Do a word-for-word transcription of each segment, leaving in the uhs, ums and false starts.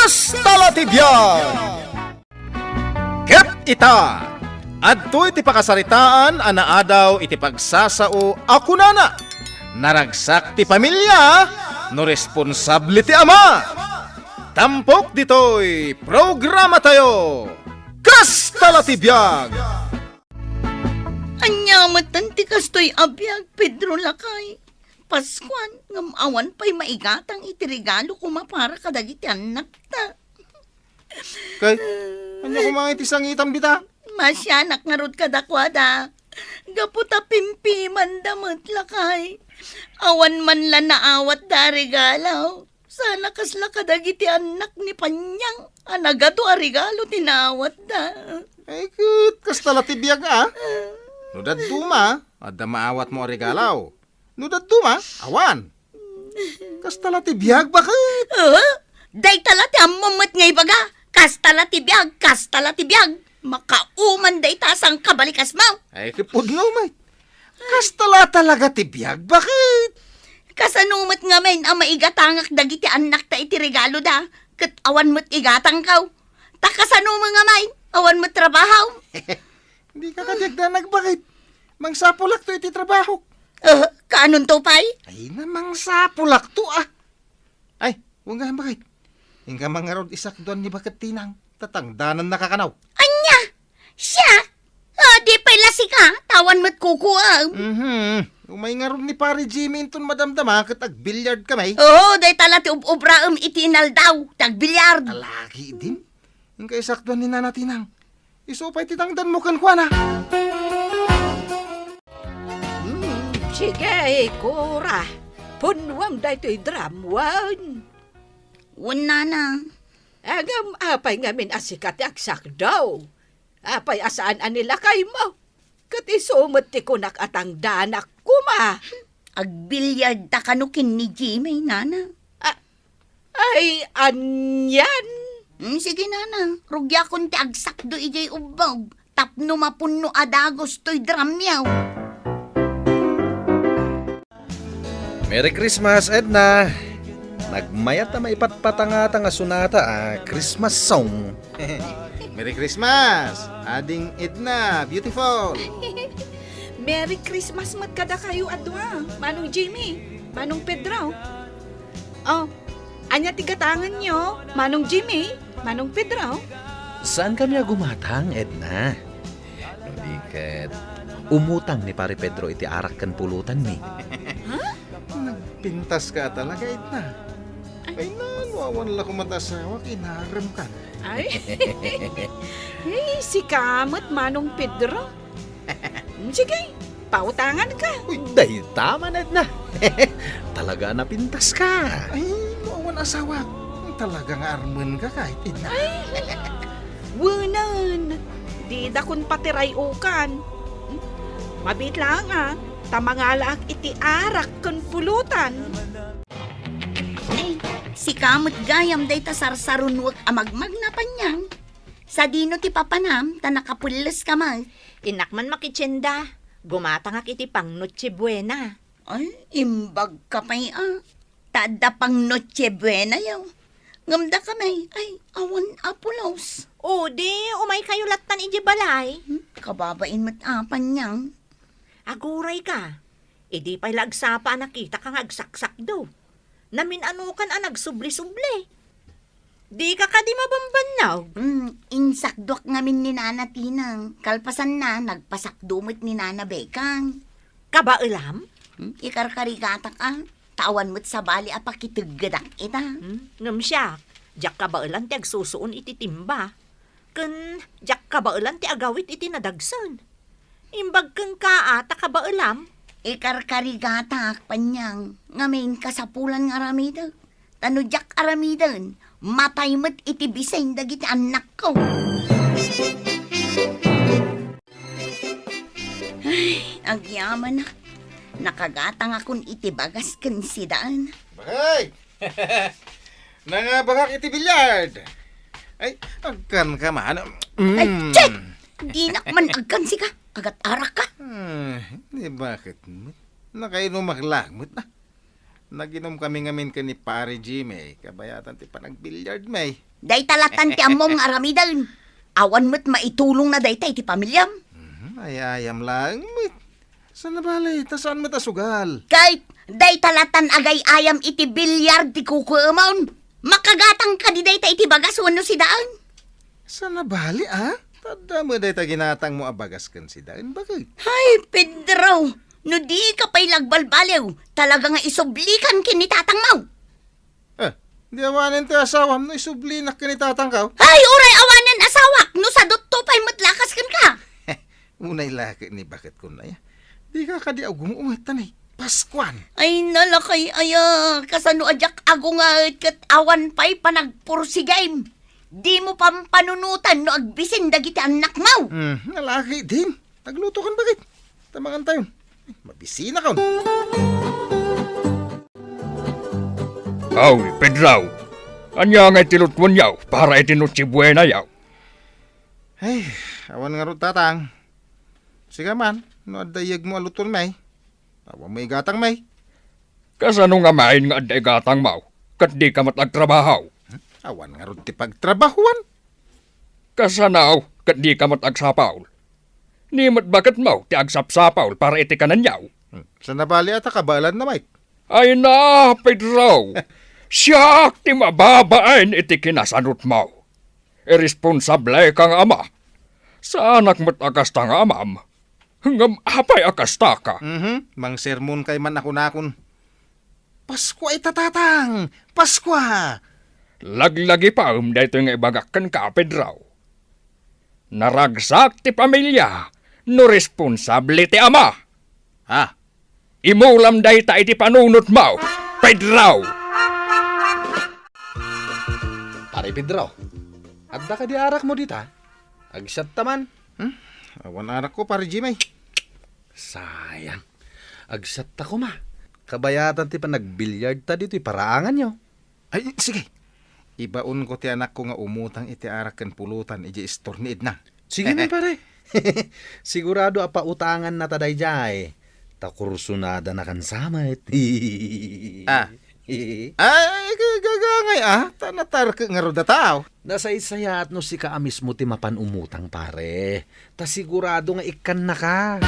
Kasta la ti biag! Ket ita, adtoy ti pakasaritaan a naadaw iti pagsasao a kunana, naragsak ti pamilia no responsable ti ama. Tampok ditoy programatayo, Kasta la ti biag! Ania met ti kastoy a biag, Pedro lakay? Paskuan, ngem awan pay maigatang iti regalo koma para kadagiti annakta. Kay, ania koma iti sangitam dita? Masianak ngarud kadakuada. Gapu ta pimpimanda met lakay. Awan man la naawatda a regalo. Sana kasla kadagiti annak ni Panyang a nagadu a regalo ti naawatda. Ay, ket kasta la ti biag, a? No dadduma, adda maawatmo a regalo. No dadduma, awan. Kasta la ti biag, baket? Ah, dayta la ti ammom met nga ibaga. Kasta la ti biag, kasta la ti biag. Makauman dayta a sangkabalikasmo. Ay, ket pudno met. Kasta la talaga ti biag, baket? Kasano met ngamin a maigatangak dagiti annakta iti regaloda, ket awan met igatangko? Ta kasano met ngamin, awan met trabaho? Dika kadi agdanag, baket? Mangsapulakto iti trabahok. Eh, kaanonto pay? Ay, na mangsapulakto, a. Ay, wen gayam, baket. Inka man ngarud isakduan ni baket Tinang, ta tangdanannaka kano. Ania? Siak? Ah, di pay la sika, ta awan met kukuam. Mhm. Umay ngarud ni Pare Jimmy inton madamdama ket agbiliard kami. Oo, dayta la ti ub-ubraem iti inaldaw, ti agbiliard. Alagi din. Inka isakduan ni Nana Tinang. Isu pay ti tangdanmo kenkuana. Hmm, sige, Cora. Punnuam daytoy drum, wen. Wen, Nana. Ngem apay ngamin a sika ti agsakdo? Apay a saan a ni lakaymo? Ket isu met ti kunak a tangdanak koma. Agbiliardta kano ken ni Jimmy, Nana. A-, ay, anian? Mm, sige, Nana. Rugiakon ti agsakdo idiay ubbog tapno mapunno a dagus toy dramyo. Merry Christmas, Edna! Nagmayat a maipatpatangata nga sonata a Christmas song. Merry Christmas, Ading Edna, beautiful! Merry Christmas met kadakayo a dua, Manong Jimmy, Manong Pedro. Oh, ania ti gatangenyo, Manong Jimmy, Manong Pedro? Saan kami a gumatang, Edna? No di ket, umutang ni Pare Pedro iti arak ken pulutanmi. Ha? Nagpintaska talaga, Edna. Ay. Ay, nano, awan la koma ti asawak, inarem kan. Ay. Ay, sika met, Manong Pedro. Mm, sige, pautanganka. Uy, dayta man, Edna. Talaga a napintaska. Ay, no awan asawak, talaga nga armenka, Edna. Ay, wenen, didakon patiray-ukan. Mabiit laeng a, ta mangalaak iti arak ken pulutan. Ay, sika met gayam dayta sarsarunuek a magmagna, Panyang. Sadino ti papanam, ta nakapelles ka met? Innak man makitienda. Gumatangak iti pang Noche Buena. Ay, imbag ka pay a. Ta adda pang Noche Buena yo. Ngem dakami, ay, awan a pulos. O, di, umay kayo lattan idiay balay. Hmm, kababain met a, Panyang. Aguray ka. Idi pay la agsapa a nakita ka nga agsaksakdo. Namin-anokan a nagsubli-subli. Dika kadi mabambannog? Hmm, insakduak ngamin ni Nana Tinang. Kalpasanna, nagpasakdo met ni Nana Bekang. Kabaelam? Hmm, ikarkarigatak a. Ta awan met sabali a pakiteggedak ita. Hmm, ngem siak, diak kabaelan ti agsusuon iti timba. Ken diak kabaelan ti agawid iti nadagsen. Imbag kenka a ta kabaelam. Ikarkarigatak, Panyang, ngamin kasapulan nga aramidek. Ta no diak aramiden, matay met iti bisin dagiti annakko. Ay, agyamanak. Nakagatangakon iti bagas ken sidaen. Bakay! Nangabakak iti billiard. Ay, agkanka man. Ay, mm. Che! Dinak man agkan sika. Agat-arak ka. Ah, di bakit met? Nakainumak laeng met na. Naginom kami ngamin ken ni Pare Jimmy, kabayatan ti panagbilliard mi. Dayta latan ti ammom nga aramiden. Awan met maitulongna dayta iti pamiliam. Mhm, ay-ayam laeng met. Saan a bale, ta saan met a sugal? Ket dayta latan agay-ayam iti billiard ti kukuemon. Makagatang kadi dayta iti bagas wenno sidaen? Saan a bale, a? Ta adda met dayta ginatangmo a bagas ken sidaen, baket? Ay, Pedro! No dika pay nagbalbaliw, talaga nga isublikan ken ni tatangmo. Eh, di awanen ti asawam no isublinak ken ni tatangko? Ay, uray awanen asawak, no sadutto pay met lakas kenka. Unay la ket ni baket kunay. Dika kadi agum-unget, tanay. Paskuan. Ay, nalakay aya, kasano a diak agunget ket awan pay panagpursigim. Dimo pampanunotan no agbisin dagiti annakmo. Hmm, nalaki din. Tagluto kan bagit. Tamangan tayon. Mabisina kan. Aw, Pedro. Ania nga iti lutuenyo para iti Noche Buena yaw? Ay, awan ngarud, tatang. Sika man, no adda iyegmo a lutuenmi, awan mo igatangmi. Kasano ngamin nga adda igatangmo, ket dika met agtrabaho? Hmm? Awan ngarud ti pagtrabahoan. Kasano, ket dika met agsapul? Ni met baketmo ti agsapsapul para iti kananyo. Hmm. Saan a bale a ta kabaelanna, Mike? Ay na, Pedro! Siak ti mababain iti kinasanotmo. Irresponsableka nga ama. Saanak met a kasta nga amam. Ngem apay a kastaka? Mhm. Mangsermonkay man a kunakon, "Paskua ita, tatang! Paskua!" Laglagipem daytoy nga ibagak kenka, Pedro. Naragsak ti pamilia no responsable ti ama. Ah. Imulam dayta iti panunotmo, Pedro! Pare Pedro, adda kadi arakmo dita? Agsiatta man. Hmm? Awan arakko, Pare Jimmy. Sayang. Agsiatta koma. Kabayatan ti panagbilliard ta ditoy paraanganyo. Ay, sige. Ibaonko ti anakko nga umutang iti arak ken pulutan idiay istor ni Edna. Sige man, pare. Sigurado a pautangannata daydiay. Ta kursunadana kan samet. Ah. Ay, ga-, gagangay, ah. Ta natarkek ngarud a tao. Nasaysayaat no sika a mismo ti mapan umutang, pare. Ta sigurado nga ikkannaka.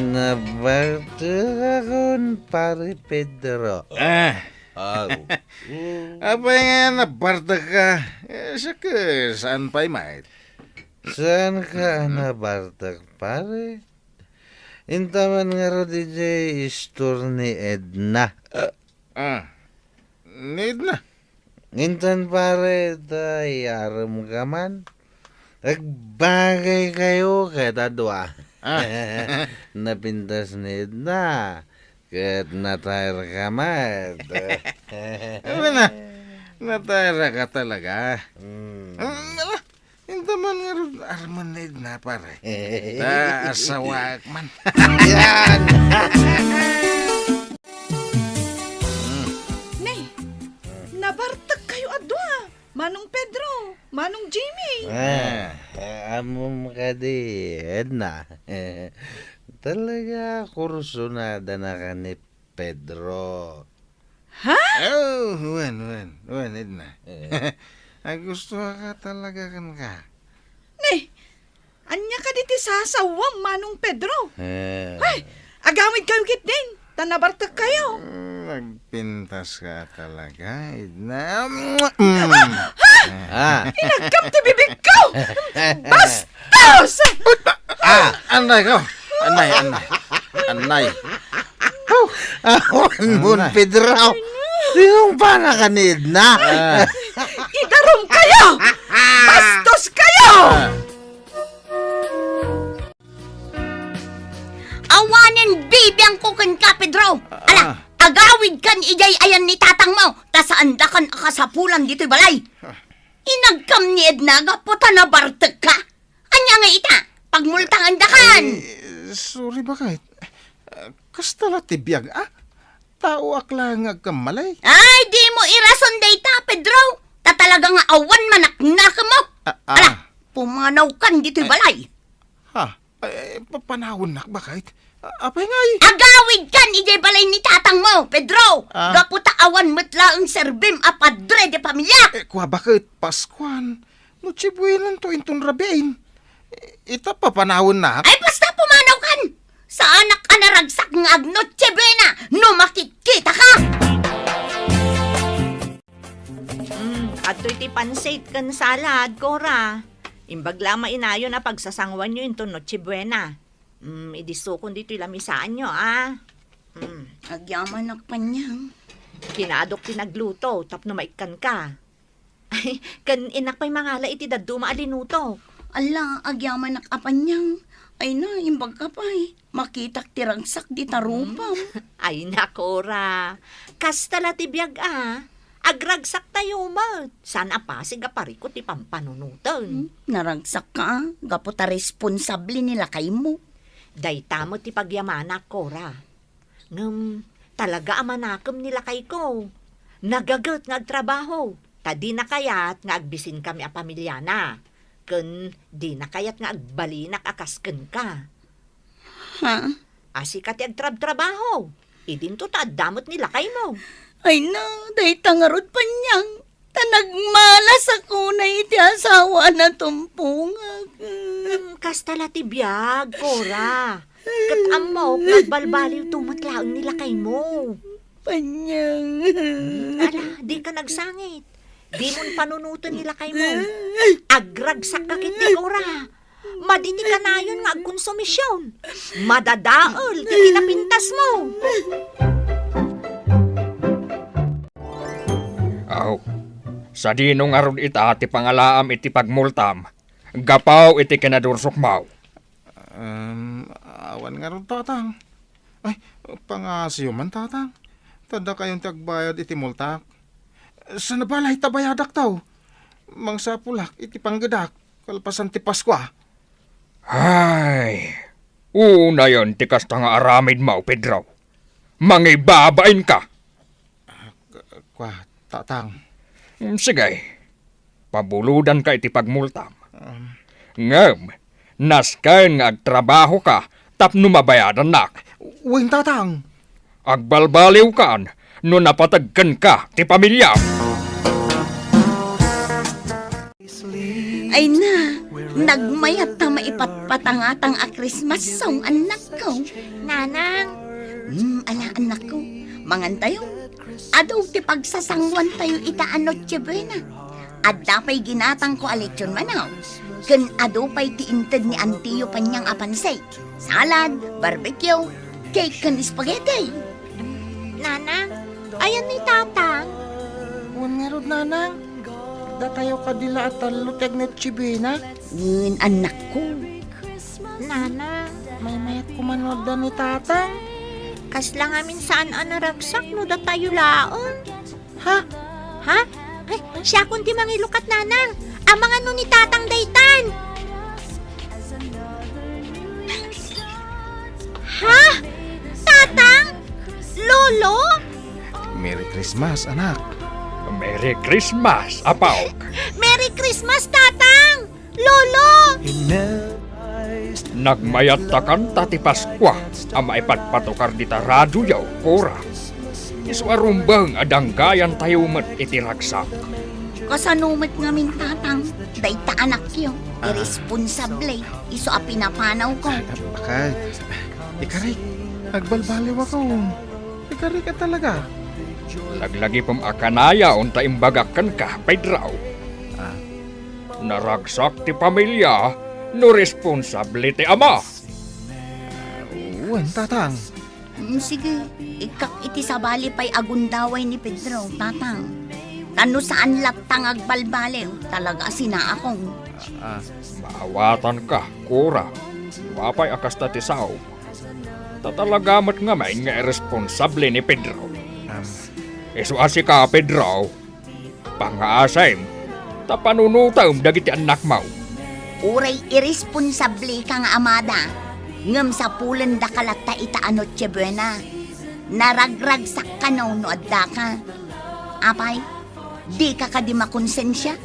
Nabartekakon, Pare Pedro. Ah. Aw. Apay nga nabartekka? Eh, siak, saan pay met? Saanka a nabartek, pare? Intaman ngarud idiay istor ni Edna. Ah. Ni Edna? Intan, pare, ta iyaremka man. Agbagaykayo ket a dua. Ah. Napintas ni Edna, ket natayarka met. Awan na, natayarka talaga. Hmm. Hmm, ala, intaman ngarud armen ni Edna, pare. Ta asawaek man. Yan. Hmm. Nay, nabartekkayo a dua. Manong Pedro, Manong Jimmy. Ah, ah, ammom kadi, Edna. Talaga, kursunadana kan ni Pedro. Ha? Oh, wen, wen, wen, Edna. Eh. Agustoka talaga kenka. Nay, ania kadi ti sasawam, Manong Pedro? Eh. Ay, agawidkayo ketdin, ta nabartekkayo. Mm, nagpintaska talaga, Edna. Mm. Ah. Inagkam ti bibigko! Bastos! Ah, anay ko. Anay, anay. Anay. Awan mo, Pedro. Sinong pa nakanid na? Ah. Idarumkayo! Bastoskayo! Ah. Awanen bibiangko kenka, Pedro. Ala, ah, agawidkan idiay ayan ni tatangmo, ta saandakan a kasapulan ditoy balay. Ah. Inagkam ni Edna gapu ta nabartekka. Ania nga ita, pagmultaandakan. Ay, sorry, baket. Ah, kasta la ti biag, ah. Taoak la nga agkammalay. Ay, dimo irason dayta, Pedro. Ta talaga nga awan manaknakemmo. Ah, ah. Ala, pumanawkan ditoy balay. Ha? Ay, pa-, panawannak, baket. A-, apay ngay? Agawidkan idiay balay ni tatangmo, Pedro! Ah. Gapu ta awan met laeng serbim a padre de pamilya! Eh, kua baket, Paskuan. Noche Buenanto inton rabiin. I-, ita papanawennak. Ay, basta pumanawkan! Saanak a naragsak nga ag-Noche Buena no makitkitaka! Mm, adtoy ti pansit ken salad, Cora. Imbag la mainayon a pagsasanguanyo inton Noche Buena. Mm, idisukon ditoy lamisaanyo, a. Mm. Agyamanak, Panyang. Kinaadok ti nagluto tapno maikkanka. Ay, ken innak pay mangala iti dadduma a linutok. Ala, agyamanak a, Panyang. Ay na, imbagka pay. Makitak ti ragsak dita rupam. Ay, Cora. Kasta la ti biag a. Agragsaktayo met. Saan a pasig a parikut ti pampanunoten. Hmm, naragsakka, gapu ta responsable ni lakaymo. Dayta met ti pagyamanak, Cora. Ngem, talaga a manakem ni lakayko. Nagaget nga agtrabaho, ta dina kayat nga agbisinkami a pamiliana. Ken dina kayat nga agbalinak a kas kenka. Ha? A, sika ti agtrabtrabaho. Idinto ta adda met ni lakaymo. Ay na, dayta ngarud, Panyang. Ta nagmalas a kunay iti asawa a natumpongak. Hmm, kasta la ti biag, Cora. Ket ammok nga agbalbaliwto met laeng ni lakaymo. Panyang. Hmm, ala, dika nagsangit. Dimon panunoten ni lakaymo. Agragsakka ketdi, Cora. Madi ti kanayon nga agkonsumision. Madadael ti kinapintasmo. Aw, sadino ngarud ita ti pangalaam iti pagmultam gapu iti kinadursokmo? Em, awan ngarud, Tatang. Ay, pangngaasim man, Tatang. Ta dakayon ti agbayad iti multak. Saan a balay ta bayadakto. Mangsapulak iti panggedak kalpasan ti Paskua. Ay, unayen ti kasta nga aramidmo, Pedro. Mangibabainka. Ah, k-, kua, Tatang. Mm, sige. Pabulodanka iti pagmultam. Um. Ngem, nasken nga agtrabahoka tapno mabayadannak. Wen, Tatang. Agbalbaliwkan no napateg kenka ti pamiliam. Ay na, nagmayat ta maipatpatangatang a Christmas song, annakko. Nanang. Hmm, ala, annakko. Mangantayo. Adu ti pagsasanguantayo ita a Noche Buena. Adda pay ginatangko a lechon manok. Ken adu pay ti inted ni antiyo Panyang a pansit, salad, barbecue, cake ken spaghetti. Nanang, ayan ni Tatang? Wen ngarud, Nanang. Datayo kadi la a tallo ti ag-Noche Buena. Wen, annakko. Nanang. Maymayat koma no adda ni Tatang. Kasla ngamin saan a naragsak no datayo laeng. Ha? Ha? Ay, siakon ti mangilukat, Nanang. Amangan no ni Tatang daytan. Ha? Tatang? Lolo? Merry Christmas, anak. Merry Christmas, apok. Merry Christmas, Tatang! Lolo! Nagmayat ta kanta ti Paskua a maipatpatukar dita radioyo, Cora. Isu a rumbeng a danggayantayo met iti ragsak. Kasano met ngamin, Tatang? Dayta anakyo, Ah. irresponsable, isu a pinapanawko. Bakit? Ikarik, agbalbaliwakon. Ikarik a talaga. Laglagipem a kanayon ta imbagak kenka, Pedro. Ah. Naragsak ti pamilya no responsable ti ama. Wen, Tatang. Mm, sige, ikkak iti sabali pay a gundaway ni Pedro, Tatang. Ta no saan latta nga agbalbaliw, talaga a sinaakon. Ah. Maawatanka, Cora. Apay a kasta ti sao? Ta talaga met ngamin nga irresponsable ni Pedro. Am. Isu a sika, Pedro, pangngaasim, ta panunotem dagiti annakmo. Uray irresponsableka nga amada, ngem sapulendaka latta ita a Noche Buena. Naragragsak kano no addaka. Apay, dika kadi makonsensia?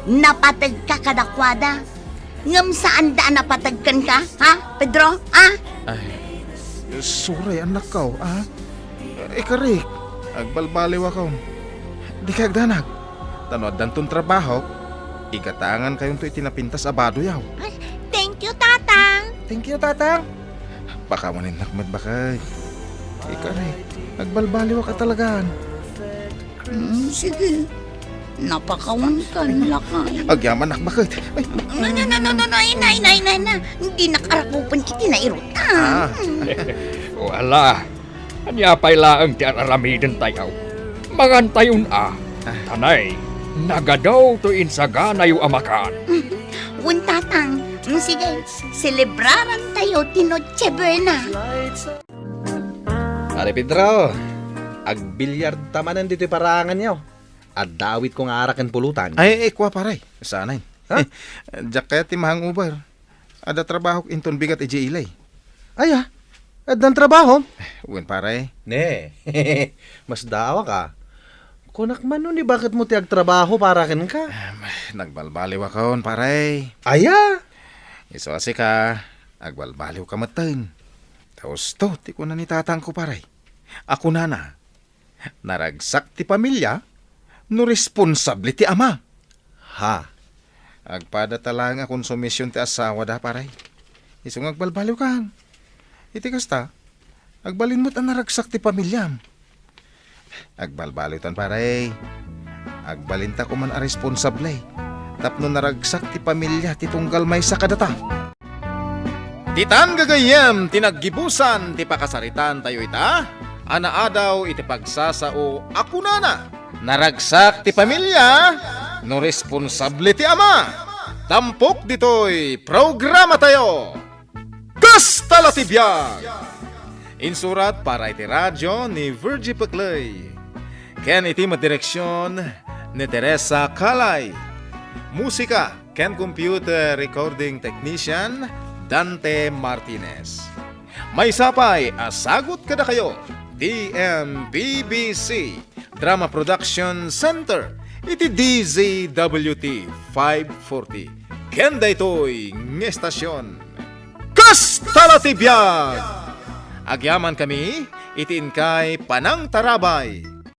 Napategka kadakuada, ngem saanda a napateg kenka, ha, Pedro? Ha? Ay, Suray, annakko, a? Ikarik, agbalbaliwakon. Dikay agdanag. Ta no addanton trabahok, igataangankayonto iti napintas a badoyo. Ay, thank you, Tatang. Thank you, Tatang. Pakawaninnak met, baket. Ikarik, agbalbaliwak a talagan. Mm, sige. Napakawankan, lakay. Agyamanak, baket. Ay. No, no, no, no, no, no, ay, nay, nay, nay, na. Dinak arakupen iti nairutan. Ah. O, ala. Ania pay laeng ti ar-aramidentayo? Mangantayon a. Ah. Tanay, nagadaw to insaganayo a makan. Mm. Wen, Tatang. Mm, sige, selebrarantayo ti Noche Buena. Pare Pedro, agbilyar ta manen ditoy paraanganyo. Adda awitko nga arak ken pulutan. Ay, ay, kua, pare. Saan? Ha? Diak kayat ti mahangover. Adda trabahok inton bigat idiay ili. Aya, addan trabaho? Wen, pare. Ne, masdaawak a. Kunak man no ni baketmo ti agtrabaho para kenka? Em, nagbalbaliwakon, pare. Aya? Isu a sika, agbalbaliwka metten. Ta usto ti kuna ni tatangko, pare. A kunana, naragsak ti pamilia no responsable ti ama. Ha? Agpadata laeng a konsumision ti asawada, pare. Isu nga agbalbaliwkan. Iti kasta, agbalin met a naragsak ti pamiliam. Agbalbaliwtan, pare. Agbalinta koman a responsable tapno naragsak ti pamilia ti tunggal maysa kadata. Ditan gagayyem ti naggibusan ti pakasaritantayo ita a naadaw iti pagsasao a kunana, "Naragsak ti pamilia no responsable ti ama." Tampok ditoy programatayo. Kasta la ti biag! Insurat para iti radio ni Virgie Pecley, ken iti met direksion ni Teresa Calay. Musika ken computer recording technician, Dante Martinez. Maysa pay a sagut kadakayo, ti M P B C Drama Production Center, iti D Z W T five forty. Ken daytoy nga estasion. Kasta la ti biag! Agyamankami iti inkay panangtarabay.